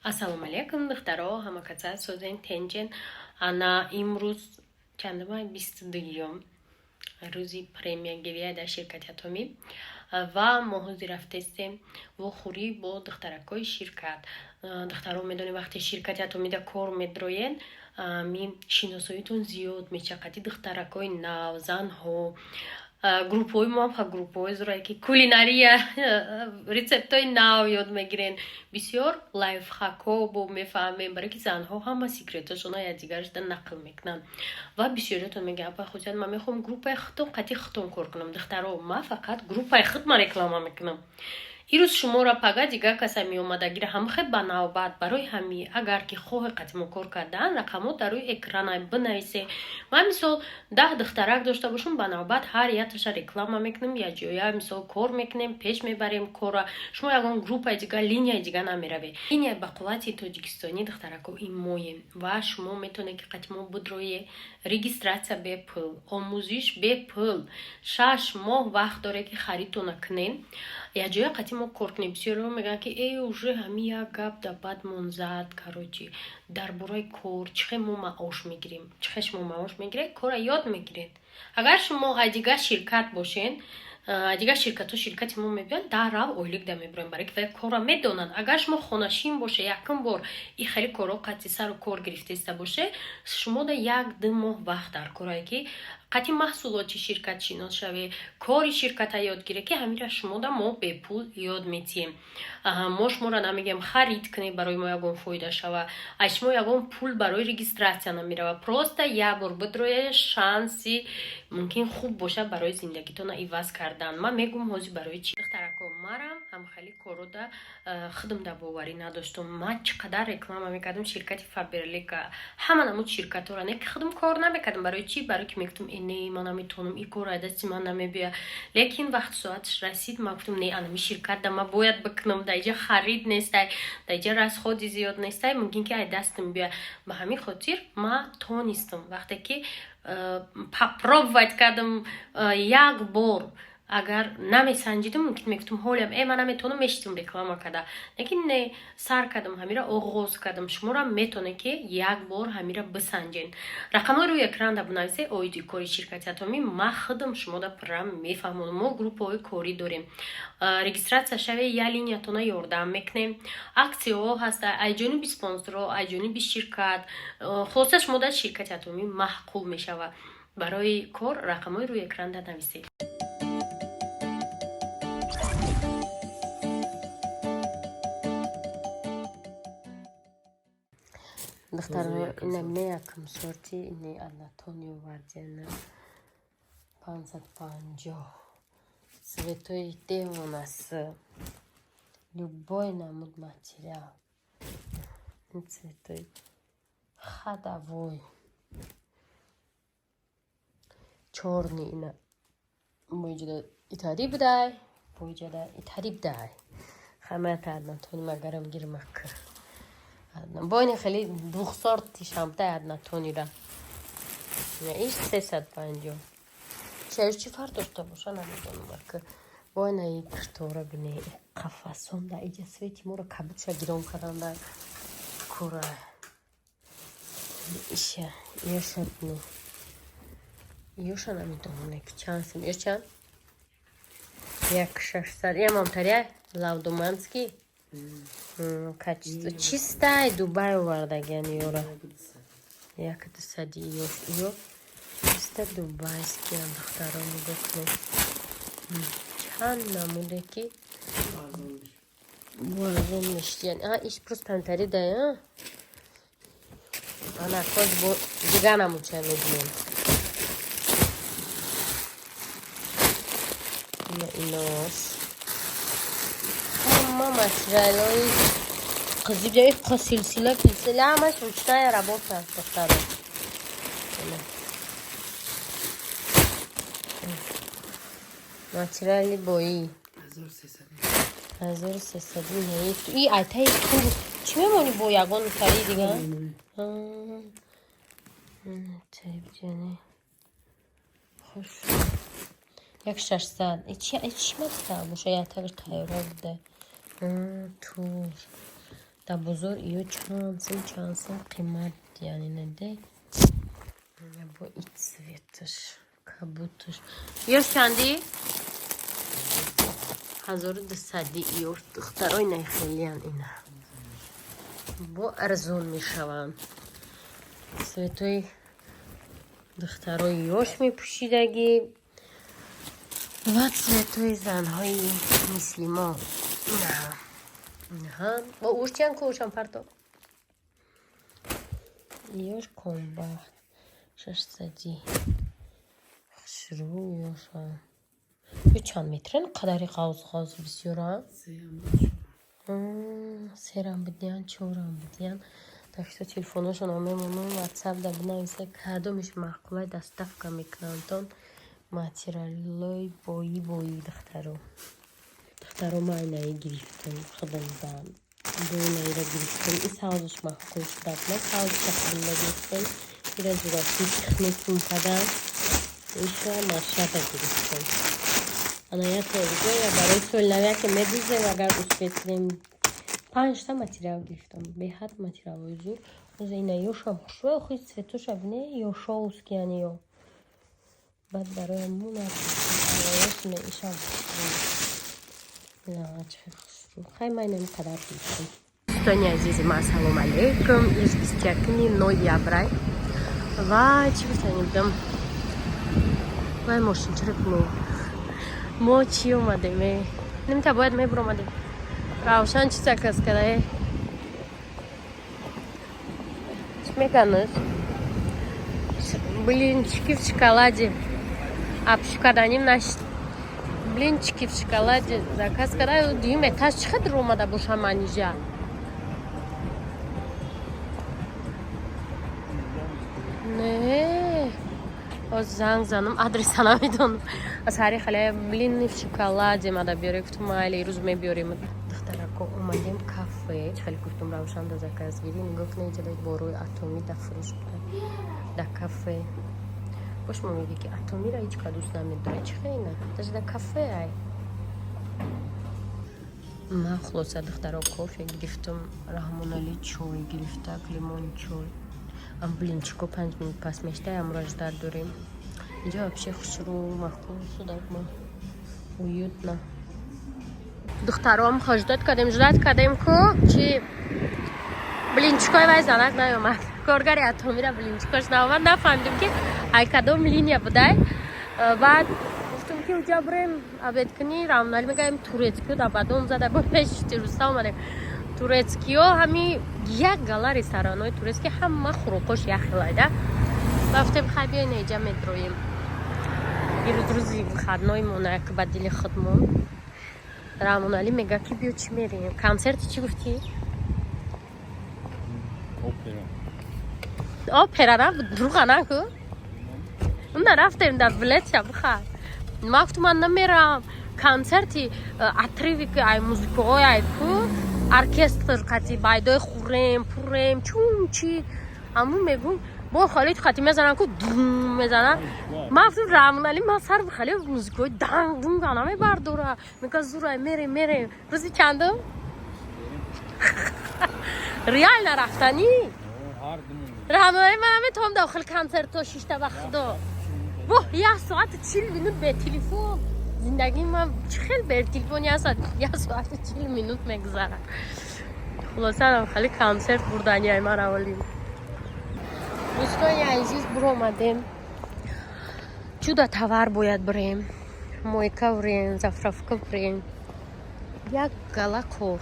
Ассалому алайкум, духтаро, ҳамакаса созен, тенҷен. Ана имрӯз чандума? 22-юм рӯзи премиягирия дар ширкати Атомӣ ва мо ҳозир рафтестем вохӯрӣ бо духтаракҳои ширкат. Духтаро, медонед, вақте ширкати Атомида кор медроен, ми шиносоитон зиёд мечақади духтаракҳои нав, занҳо. Группҳои мо ҳам группҳои зурае, ки кулинария, рецептҳои нав ёд мегирен, бисёр лайфхакҳо бо мефаҳмем, барое ки занҳо ҳама секреташона якдигарашда нақл мекунанд. Ва бисёриятон мегӯянд: «Апа Хусият, ман мехоҳам группаи худтон, қати худтон кор кунам». Духтаро, ман фақат группаи худ ман реклама мекунам. Ирӯз шуморо, пага дигар каса меомадагира, ҳамахе ба навбат. Барои ҳами, агар ки хоҳе қати мо кор кардан, рақамҳо дар рӯи экрана, бинависе. Ман, мисол, 10 духтарак дошта бошам, ба навбат ҳар якташа реклама мекунем, якҷоя, мисол, кор мекунем, пеш мебарем кора. Шумо ягон группаи дигар, линияи дига намеравед. Линияи ба қуввати тоҷикистонӣ, духтарако, ин моем ва шумо метавонед, ки қати мо бидроед. Регистрация бепул, омӯзиш бепул, 6 моҳ вақт доред, ки харидтона кунен, якҷоя қати мо кор кунем. Бисёриҳо мегӯянд, ки э, уже ҳами як гап да бадмон зад. Короче, дар бораи кор, чӣ хел мо маош мегирем, чӣ хел шумо маош мегиред, кора ёд мегиред. Агар шумо аз дигар ширкат бошед, дигар ширкатҳо ширкати мо мебиёнд, даррав ойлик да мебироем, барои ки вай корро медонанд. Агар шумо хонашин боше, якум бор и хеле корро қати сару кор гирифтаиста боше, шумо да 1-2 моҳ вақт дар корае, ки қати маҳсулоти ширкат шинос шавед, кори ширката ёд гиред, ки ҳамира шумо да мо бепул ёд метиҳем. Мо шуморо намегӯем харид кунед, барои мо ягон фоида шава, аз шумо ягон пул барои регистрация намерава. Просто як бор бидроя, шанси мумкин хуб бошад барои зиндагитона иваз кардан. Ман мегӯм ҳозир барои чӣ. Духтарако, марам ҳамхели корода худам да боварӣ надоштум. Ман чӣ қадар реклама мекардам ширкати Фаберлика, ҳама намуд ширкатҳоро, не ки худам кор намекардам. Барои чӣ? Барои ки мегуфтам: «Э, не, ман наметавонам, ин кор дасти ман намебиёяд». Лекин вақти соаташ расид, ман гуфтам: «Не, анами ширкат да ман бояд бикунам, дар иҷа харид нестай, дар иҷа расходи зиёд нестай, мумкин ки ай дастам биёяд». Ба ҳамин хотир ман тонистам, вақте ки попробовать кардам як бор. Агар намесанҷидам, мумкин мегуфтам ҳолиам: «Э, ман наметавонам», мешитам реклама карда. Лекин не, сар кардам, ҳамира оғоз кардам. Шуморам метавонед, ки як бор ҳамира бисанҷен. Рақамҳои рӯи экранда бинависе. Оиди кори ширкати Атомӣ ман худам шумода пурра мефаҳмонам. Мо группаҳои корӣ дорем, регистрация шаве, я линиятона ёрдам мекунем. Аксияҳо ҳаста аз ҷониби спонсорҳо, аз ҷониби ширкат. Хулоса, шумо дар ширкати Атомӣ маъқул мешавад. Барои кор рақамҳои рӯи экранда нависед. Духтаро, инам не якм сорти ини Анатони овардиана, 550. Цветои девонас, любой намуд материал, цветои ходовой, чёрный. Ина боиҷода итари будай, боиҷода итари будай. Хамата Аднатони магарам гирмак бойни хеле двухсорти шамтай Аднатонира. Иш 350. Чаёш чӣ фарқ дошта боша, намедонам. Ак бойна и киртора бине, қафасонда иҷа свети моро кабудша гиром карданда кура. Иша ёша бине, ёша намедонам, ки чанд сум. Ё чанд? 1600. Ямамтаря лавдуманский, качество чистай, Дубай овардагиан ёра. 1200 ёш, ё чиста дубайскиам. Духтаро, нигоҳ кунед, чанд намуде ки арзон мештиян. А иш просто камтари да. Ана коз бо дига намудча мебинем. Инош ҳама материалҳои қизиб, силсила пилсила, ҳамаш ручная работа. Духтаро, материали боӣ 1300. И айтаи тур чӣ мемонӣ? Бо ягон тари дига тарибҷане хуш 1600. Чӣ материал боша? Як тагаш тайёра буда. Тур Дар бозор ё чанд сум, чанд сум қимат, яъне наде. Бо и цветаш, кабуташ. Ёш чанди? 1200 ёш, духтарои нахелиян ина. Бо арзон мешаванд. Цветои духтарои ёш мепӯшидагӣ ва цветои занҳои мисли мо. Бо уш чиан кушам парто? Ёш комбахт 600. Хушрӯ ёша. Ё чанд метрен қадари ғавз ғавз бисёра? Серам бидиҳан, чорам бидиҳан. Так что телефоношонро мемонам, ватсап да бинависа, кадомиш маъқулай, доставка мекунандтон. Материалҳои бои бои, духтаро. Духтаро, ман инаи гирифтам, худам дан. Дунаира гирифтам. И савзаш маъқул шудад. Ман савзаша худам гирифтам. Ира зураки техникум кардам. Иша машада гирифтам. Ана як я барои соли нав яке медузем, агар успеть кунем. Панҷта материал гирифтам. Беҳад материалҳои зур. Оза ина ёшам хушрӯ, охи цветоша бине, ёшовский, яъне ё. Баъд барои ҳамун ишам хушрӯ. Хай, ман инами қадар гирифтам. Дӯстони азизи ман, ассалому алайкум. Ирӯз 21-ми ноябрай. Ва чӣ гуфтани будам? Вай, мошин чиро мо чӣ омадем? Э? Немта бояд мебуромадем. Равшан чӣ заказ кардае? Чӣ меканаш? Блинчики в шоколаде. Апшу карданим нашид. Блинчики в шоколаде заказ карда. Дуюм этаж чӣ қадр омада боша манижа? Не. Оз занг занам, адреса намедонам. Аз ҳари хале блины в шоколаде мада биёре, гуфтум, майли, ирӯз мебиёрем. Духтарако, омадем кафе. Чӣ хеле гуфтум, Равшан да заказ гирӣ. Нигоҳ кунед, иҷода борои атомӣ да фурӯш буда. Да кафе. Бош мо мегӣ, ки атомиро ҳеҷ ка дӯст намедорад. Чӣ хеле? Даже да кафе ай. Ман хулоса, духтаро, кофе гирифтам, Раҳмонали чой гирифтак, лимон чой. Ам блинчико 5 минут пас мешта, амро ждать дорем. Инҷо вообще хушрӯ, маъқул шудак ма. Уютно. Духтаром, ждать кардем ку чи блинчикои вай занак наёмад. Коргари атомира блинчикош наомад, нафаҳмидем, ки ай кадом линия будай. Баъд гуфтум, ки уҷа бурем обед кунӣ. Рамнали мегаем, турецкиё дар бадом зада, бо пеши руста омадем. Турецкиё ҳами як гала ресторанҳои турецкий, ҳама хӯрокош яхелайда. Рафтем, хай, биёин, иҷа медроем. Ирӯз рӯзи выходной мона, ки ба дили худмон. Рамоналӣ мега, ки биё, чӣ мерем? Консерти чӣ гуфтӣ? Опера. Опера набуд, дурӯға нагӯ. Унда рафтем, дар билетша бихар. Ман гуфтум, ман намерам. Консерти отрывик ай музикаҳои ай ку оркестр қати байдои хурем пурем чун чи ҳамун мегӯм, бо холид қати мезанам ку дум мезанам. Ман гуфтум, Рамоналӣ, ман сар хали музикаҳои данг дунга намебардора. Мега, зурай, мерем, мерем. Рӯзи чандум реально рафтанӣ? Рамоналӣ, ман наметавонам дохил консертҳо шишта, ба худо. Воҳ, 1 соату 40 минут бе телефон. Зиндагии ман чӣ хел бе телефон 1 соату 40 минут мегузарад. Хулоса, хеле консерт бурданиай ман аввалин. Дӯстони азиз, буромадем. Чуда товар бояд бирем. Мойка бирем, заправка бирем. Як гала кор.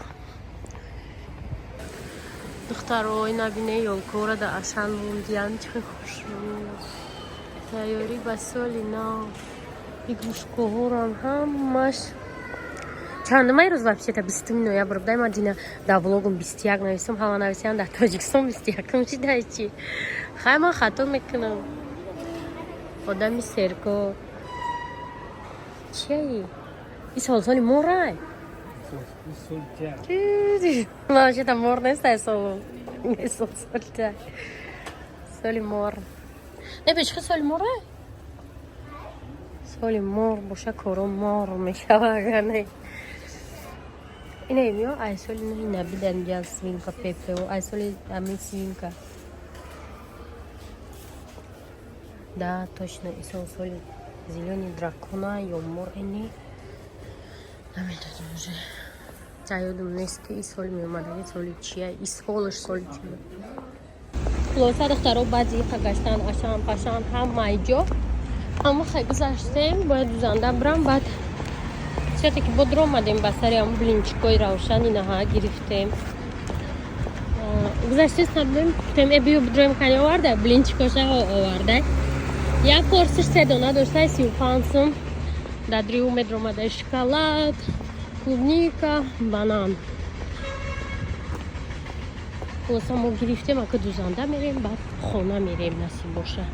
Духтаро, набине, ёлкора да Ашан мондиян, чӣ хушрӯ. Тайёрӣ ба соли нав. Игрушкаҳорам ҳамаш. Чандума ирӯз вообще-то? 20-уми ноябр будай. Ман дина дар влогум 21 нависам, ҳама нависиям, дар Тоҷикистон 21-ум шидай чи. Хай, ман хато мекунам. Одами серко. Чияи? И сол соли морай? Вообще-то мор нест, ай сол. Сол сол соли мор. Не, бешхи соли морай? Соли мор боша, коро мор мешава, агар не. Ина миё ай соли нӯҳи набидан ҷа свинка Пепе, ай соли ами свинка. Да, точно, исол соли зелёный дракона ё мор эни. Намедонам уже. Ёдум нест, ки и соли меомадаги соли чия, и солаш соли чия. Хулоса, духтаро, баъди иқа гаштан, ашан пашан ҳамаи ҷо ҳама хай гузаштем, бояд дузанда бирам. Баъд всё-таки бодро омадем ба сари ҳамн блинчикои Равшан, инаҳа гирифтем. Гузаштест набудем, гуфтем, э, биё бидроем, кани оварда блинчикоша оварда. Як порсиш се дона дошта, 35 сум. Дар дриу медромада шоколад, клубника, банан. Хулоса, мо гирифтем, ака дузанда мерем, баъд хона мерем, насиб боша.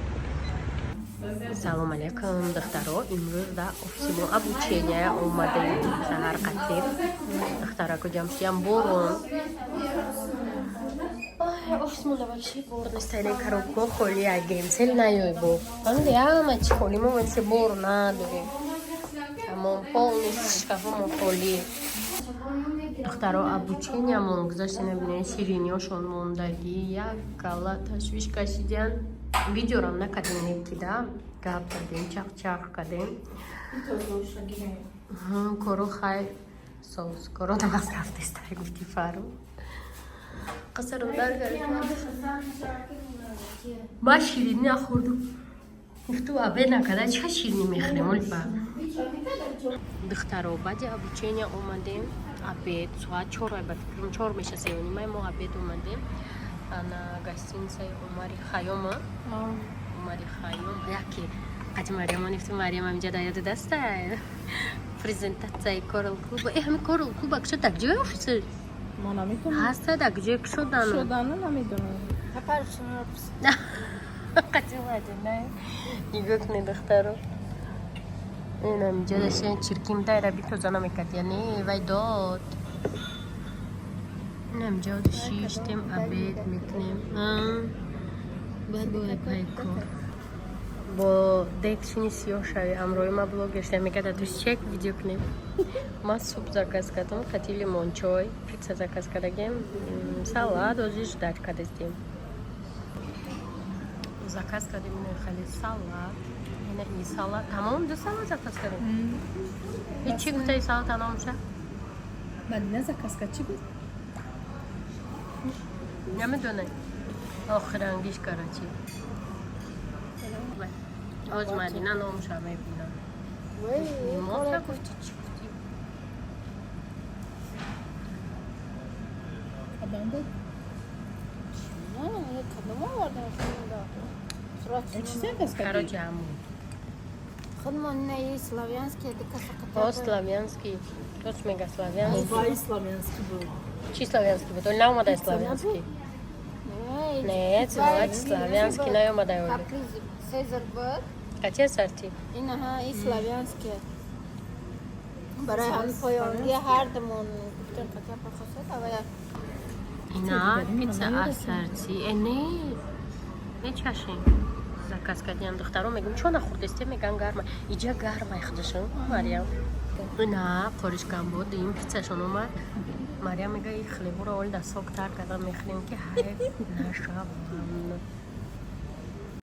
Салом алейкум, духтаро! Имрӯз дар офиси мо обучения омадем. Саҳар қатиб духтарако ҷамъ шудям. Борон офисмонда вообще бор нестайне, коробко холи, агемсел наёй бо фаҳмиди, ҳама чи холи. Мо вообще бор надорем, тамом, полностью шкафомо холӣ. Духтаро, обучениямон гузашта, набинаи шириниёшон мондагӣ, як кала ташвиш кашидян. Видеорам накардем, кида гап задем, чақ-чақ кардем. Коро хай соз, коро намаз рафтестай, гуфти фару қасарам дар ма ширинӣ нахӯрдум. Гуфту обед накарда чӣ ширинӣ мехӯрем олба. Духтаро, баъди обучения омадем обед, соат 4, ба фикрам 4 меша, 3:30 мо обед омадем ана гостиницаи Умари Хайёма. Умари Хайём яке қати Марьяма нифту. Марьям ҳаминҷа дар ёду даста презентатсияи Корал Клуба. Э, ҳами Корал Клуба кушод, дар куҷои офиси Ма намедонам. ҳаста, дар куҷое кушодану? Шудану намедонам. Қати Мадина нигоҳ кунед, духтаро, инаминҷа дашен чирким дайра битоза намекард, яъне вай дод. Инаминҷа шиштем, обед мекунем, баъд бояд пай кор бо декшини сиёҳ шави. Ҳамроҳи ма блогер шуда мегада, дӯст чек видео кунем. Ма суп заказ кардам, қати лимончой, пицца заказ кардагем, салат озиш ждать кардастем. Заказ кардем ина хали салат, ина и салат, тамом, ду салат заказ кардем. И чӣ гуфтаи салата номша? Мадина заказ кард, чӣ буд? Намедонай, охирангиш карачи оз Мадина номша мебинам. Лимонша гуфти, чӣ гуфти? Кадом буд? Кадом овардам? Чӣ заказ кардӣ? Короче, ҳамун. Худмон и славянский. О, славянский, точ мега славянский. Вай, славянский буд. Чӣ славянский буд? Оли наомадай славянский. Не, салати славянский наомадай оли. Цезар буд. Кати ассорти? Инаҳа, и славянский. Барои ҳампоёнги ҳардумон гуфтем, қатия хосат авая. Ина пицца ассорти. Э, не, мечашем. Заказ кардиам, духтаро, мегум, чо нахӯрдесте, меган гарма. Иҷа гармай худашон, Марьям. Ина қоришкам буд, ин пиццашон омад. Марьям мега, и хлебуро оли да сок тар карда мехӯрем, ки ҳайф нашавам.